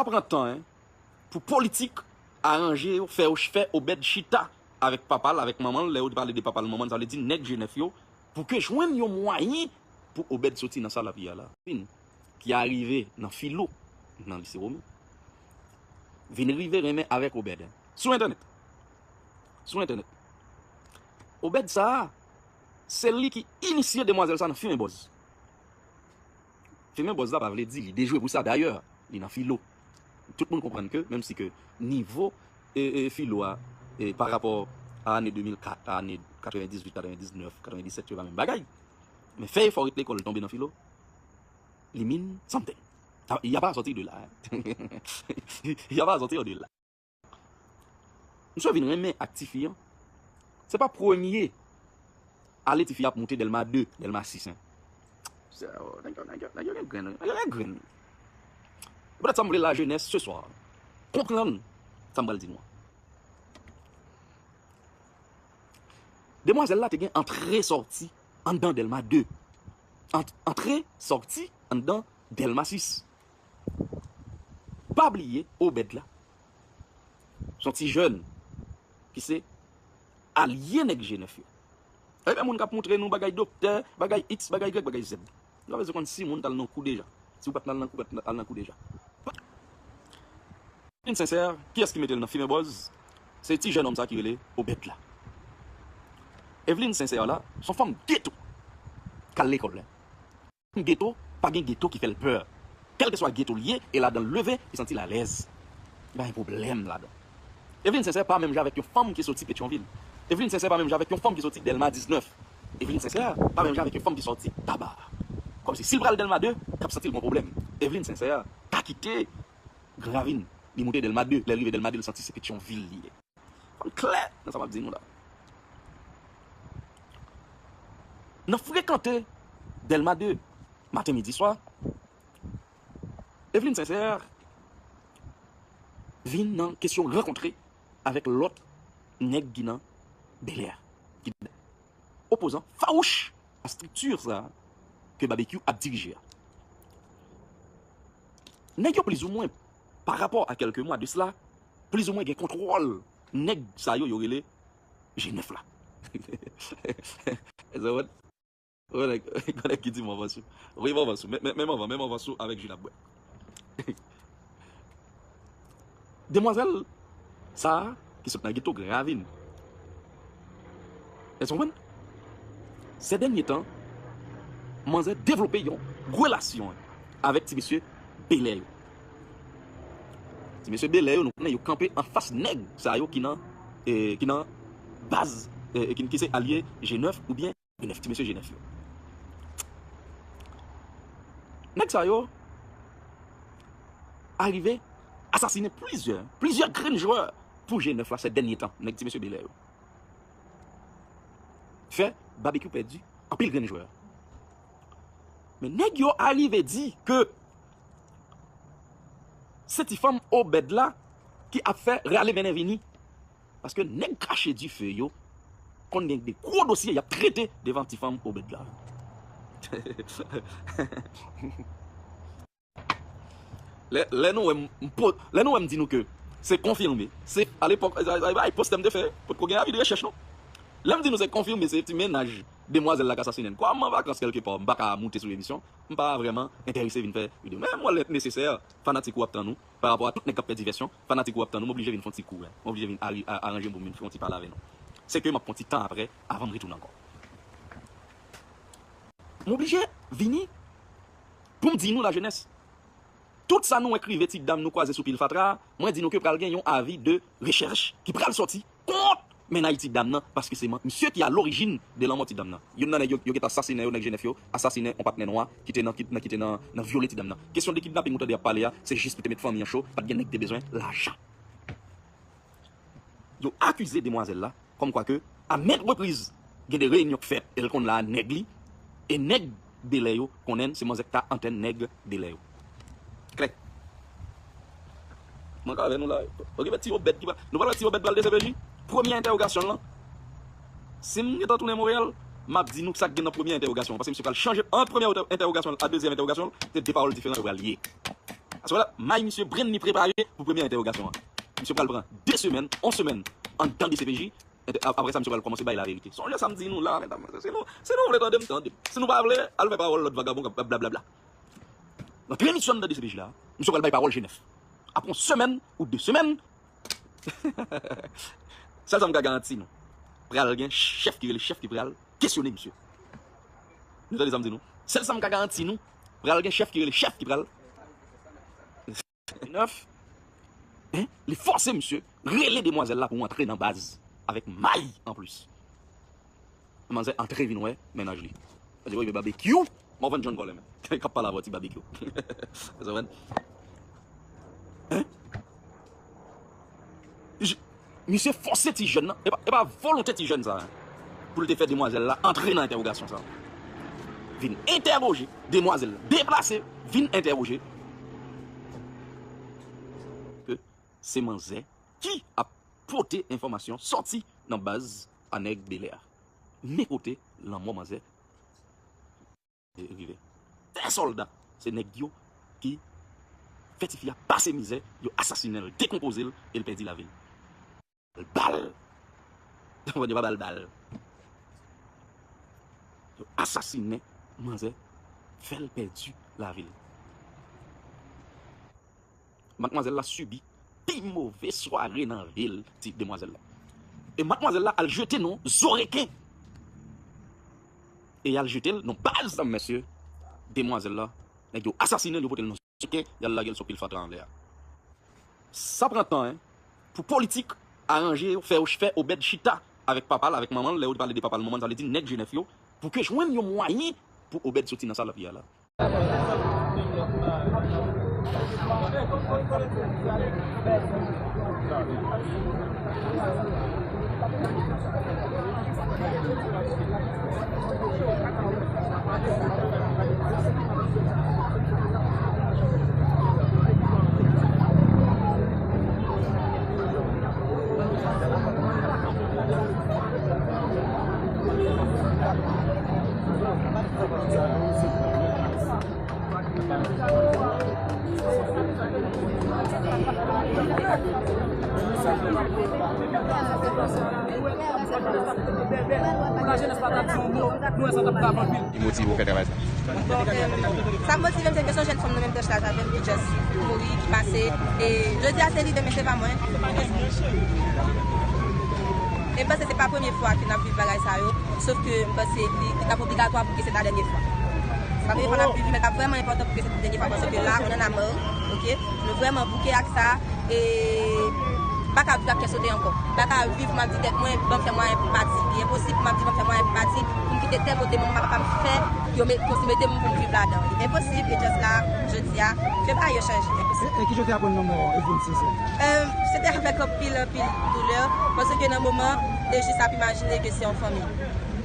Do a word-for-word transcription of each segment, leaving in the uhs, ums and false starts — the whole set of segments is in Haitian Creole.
pa pran tan, en, pou politik aranje yo, fè yo, fè Obed chita avèk papa l, avèk manman l. Lè yo pale de papa l, manman l, sa vle di nèg G nèf yo, pou ke jwenn yon mwayen pou Obed soti nan sa l ap ye a la. Fin, ki arive nan filo, nan lise Women, vin rive renmen avèk Obed, en. Sou entènèt. Sou entènèt. Obed sa a, se li ki inisye demwazèl sa nan fimen bòz. Fimen bòz la pa vle di li dejwe pou sa. Dayè, li nan filo. Tout moun konprann ke, menm si ke nivo, e, e, filo a, e, pa rapò a ane de mil kat, a ane katrevendizuit, katrevendiznèf, katrevendiset, yo pa menm bagay. Men fè efò ret lekòl, tonbe nan filo, li mean something. Ah, il y a pas à sortir de là, hein. Il y a pas à sortir de là. Misye vin renmen ak tifi an. Se pa premye ale tifi ap moute Dèlma de, Dèlma sis, en. Se, oh, nèg yo, nèg yo, nèg yo gen grenn, nèg yo gen grenn. Petèt sa m vle lajenès se swa konprann sa m pral di nou an. Demwazèl la te gen antre sòti anndan Dèlma de. Ant-, antre sòti anndan Dèlma sis. Pa bliye, Obed la, se yon ti jèn ki se alye nèg G nèf yo. Ebyen, moun k ap montre nou bagay doktè, bagay X, bagay Y, bagay Z. Nou pa bezwen konn si moun t al nan kou deja. Si w pa t al nan kou, pa t al nan kou deja. Evelyne Sincère, kiyès ki mete l nan fimen bòz? Se ti jèn nonm sa ki rele Obed la. Evelyne Sincère la, se yon fanm geto k al lekòl, en. Fanm geto, pa gen geto ki fè l pè. Kèlkeswa geto l ye, e ladan l leve, li santi l alèz. Li pa gen pwoblèm ladan. Evelyne Sincère pa menm jan avèk yon fanm ki soti Petyonvil. Evelyne Sincère pa menm jan avèk yon fanm ki soti Dèlma diznèf. Evelyne Sincère pa menm jan avèk yon fanm ki soti Taba. Kòmsi si l pral Dèlma de, l ap santi l gon pwoblèm. Evelyne Sincère pa kite Gran Ravin, li moute Dèlma de. Lè l rive Dèlma de, l santi se Petyonvil li ye. Fò n klè nan sa m ap di nou la. Nan frekante Dèlma de, maten, midi, swa, Evelyne Sincère vin nan kesyon rankontre avèk lòt nèg ki nan Bèlè a, ki opozan fawouch a estrikti sa a ke Babekyou ap dirije a. Nèg yo, plizoumwen, pa rapò a kèlke mwa de sela, plizoumwen gen kontwòl nèg sa yo, yo rele G nèf la. Gon nèg, gon nèg ki di m anvan sou. Wi, m anvan sou. Men, men, men m anvan, men m anvan sou avèk ji n ap bwè. Demwazèl sa a, ki sot nan geto Gran Ravin. Èske w konprann? Sè dènye tan, manzè devlope yon relasyon avèk ti mesye Bèlè yo. Ti mesye Bèlè yo, nou konnen yo kanpe anfas nèg sa yo ki nan, eh, ki nan baz, eh, ki, ki se alye G nèf oubyen G nèf, ti mesye G nèf yo. Nèg sa yo arive asasinen plizyè, plizyè grenn jwè pou G nèf la sè dènye tan, nèg ti mesye Bèlè yo. Fè Babekyou pèdi anpil grenn jwè. Men nèg yo arive di ke se ti fanm Obed la ki ap fè rale mennen vini. Paske nèg krache dife yo konn gen de gwo dosye y ap trete devan ti fanm Obed la. Lè, lè nou wè m, m po-, lè nou wè m di nou ke se konfime, se alepòk, ay, ay, ay, postè m te fè, potko gen avi de rechèch, non. Lè m di nou se konfime, se ti mennaj demwazèl la k asasinen. Kòm m an vakans kèlkepa, m pa ka moute sou emisyon, m pa vrèman enterese vin fè videyo. Men m wè l nesesè, fanatik ou ap tann ou, pa rapò a tout nèg k ap fè divèsyon, fanatik ou ap tann ou, m oblije vin fè yon ti kou, wi. M oblije vin ari-, a-, aranje m pou m vin fè yon ti pale avè nou. Se ke m ap pran yon ti tan apre, avan m retounen ankò. M oblije vini pou m di nou, lajenès, tout sa nou wè k rive ti dam nou kwaze sou pil fatra a, mwen di nou ke pral gen yon avi de rechèch ki pral sòti kont mennaj ti dam nan, paske se man-, misye ki alorijin de lanmò ti dam nan. Youn nan nèg yo, yo gentan asasinen yo, nèg G nèf yo, asasinen yon patnè nwa ki te nan, ki, nan, ki te nan, nan vyole ti dam nan. Kesyon de kidnaping ou tande y ap pale a, se jis pou te met fanmi an cho, pa t gen nèg ki te bezwen lajan. Yo akize demwazèl la, kòmkwa ke, a mèt repriz, gen de reyinyon k fèt, e l konn la a nèg li, e nèg Bèlè yo konnen l, se manzè k ta antèn nèg Bèlè yo. Klè. Mwen ka avè nou la. Ok, men ti Obed ki pa, nou pral wè ti Obed pral D C P J. Premye entèwogasyon l lan. Si m gentan tounen Monreyal, m ap di nou sa k gen nan premye entèwogasyon an. Paske misye pral chanje ant premye entè-, entèwogasyon l a dezyèm entèwogasyon l, se de pawòl diferan yo pral ye. Aswè la, may misye brenn li prepare pou premye entèwogasyon an. Misye pral pran de semèn, yon semèn anndan D C P J. Ent-, ap-, apre sa, misye pral kòmanse bay laverite. Sonje sa m di nou la, medam, se nou, se nou vle tande m, tande m. Si nou pa vle, al fè pawòl lòt vagabon k ap blablabla. Nan trè misyon anndan D C P J la, misye pral bay pawòl G nèf. Apre yon semèn ou de semèn, sèl sa m ka garanti nou, pral gen chèf ki rele chèf ki pral kesyone misye. Nou tande sa m di nou? Sèl sa m ka garanti nou, pral gen chèf ki rele chèf ki pral nèf, en, li fòse misye rele demwazèl la pou antre nan baz avèk may anplis. Manzè antre vin wè mennaj li. Sa di, "Wi, men Babekyou, Morvan John Colin, men, k ap pale avè w, ti Babekyou." Ou konprann? Hein? J-, misye fòse ti jèn nan, e pa, e pa volonte ti jèn sa, hein, pou l te fè demwazèl la antre nan entèwogasyon sa. Vin entèwoje, demwazèl deplase, vin entèwoje. Ke se manzè ki ap pote enfòmasyon sòti nan baz a nèg Belè a. Men kote lanmò manzè rive. Tè sòlda, se nèg yo ki fè tifi a pase mizè, yo asasinen l, dekonpoze l, e l pèdi lavi l. Bal. Yo pa ba l bal. Yo asasinen manzè, fè l pèdi lavi l. Madmwazèl la sibi pi move sware nan vi l, ti demwazèl la. E madmwazèl la al jete nan zo reken. E y al jete l nan baz, mesye. Demwazèl la, nèg yo asasinen l, yo pote l nan zo reken, y al lage l sou pil fatra anlè a. Sa pran tan, en, pou politik aranje yo, fè yo fè Obed chita avèk papa l, avèk manman l. Lè yo pale de papa l, manman l, sa vle di nèg G nèf yo, pou ke jwenn yon mwayen pou Obed soti nan sa l ap ye a la. Ki motive w fè travay sa? Bon, em, sa motive m, se ke se yon jèn fanm nan menm branch laj avè m ki just mouri, ki pase. E jodi a, se li, demen, se pa mwen. E m panse se pa premye fwa ke n ap viv bagay sa yo, sof ke m panse li t ap obligatwa pou ke se ta dènye fwa. Se pa premye fwa n ap viv li, men l t ap vrèman enpòtan pou ke se ta dènye fwa, paske la, on en a marre, oke? Nou vrèman bouke ak sa. E m pa ka viv ak kè sote ankò. M pa ka viv pou m ap di tèt mwen, ban m fè mwayen pou m pati. Li enposib pou m ap di ban m fè mwayen pou m pati, pou m kite tè kote manman m ak papa m fè, yo met, konsi mete m pou m viv ladan. Li enposib, e just la, jodi a, ke bagay yo chanje. Enposib. E, e ki jan w te aprann lanmò Edwin Césaire? Em, se te avèk anpil, anpil doulè, paske nan moman, te jis ap imajine ke se yon fanmi.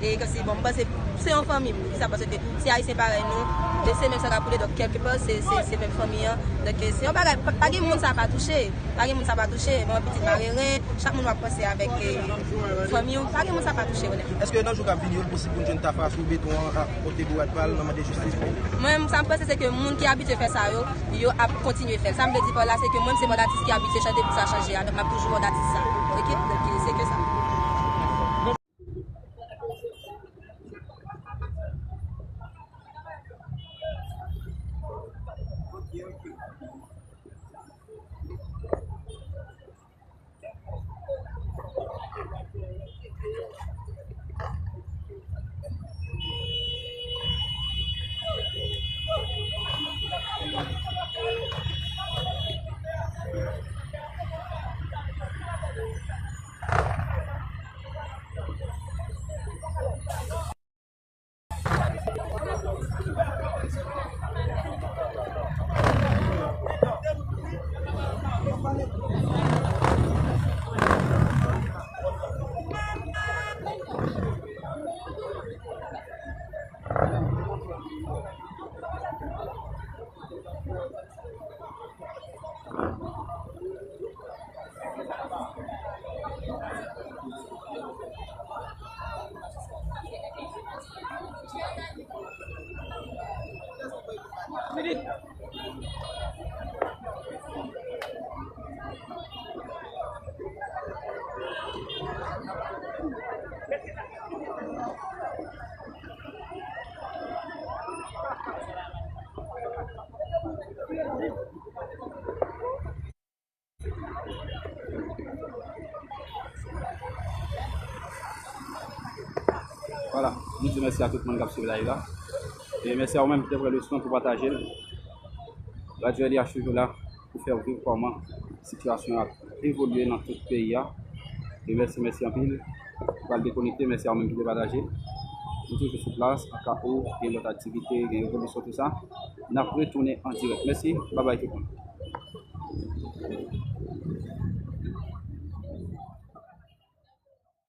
E ke se, bon, m panse se yon fanmi, poukisa? Paske se Ayisyen parèy nou, e se menm sa k ap boule, donk, kèlkepè, se, se, se menm fanmi an. Donk, se yon bagay, pa, pa gen moun sa pa touche. Pa gen moun sa pa touche. Bon, pitit mareren, chak moun w ap panse avèk, e, fanmi w, pa gen moun sa pa touche, onètman. Èske nan jou k ap vini yo, l posib pou n jwenn Tafa sou beton an, ap pote bourad pa l, nan mande jistis pou li? Mwen, sa m panse, se ke moun ki abitye fè sa yo, yo ap kontinye fè l. Sa m vle di pa la, se ke mwen, m se mòd atis ki abitye chante pou sa chanje a, donk m ap toujou mòd atis sa. Oke? Donk, se ke sa. Vwala, nou di mèsi a tout moun k ap swiv live la. E mèsi a ou menm ki te pran le swen pou pataje l. Radyo L I H toujou la pou fè w viv kòman sitiyasyon an ap evolye nan tout peyi a. E mèsi, mèsi anpil. Pral dekonekte, mèsi a ou menm ki te pataje. Nou toujou sou plas, an ka ou gen lòt aktivite, gen revolisyon, tou sa. N ap retounen an dirèk. Mèsi, babay tout moun.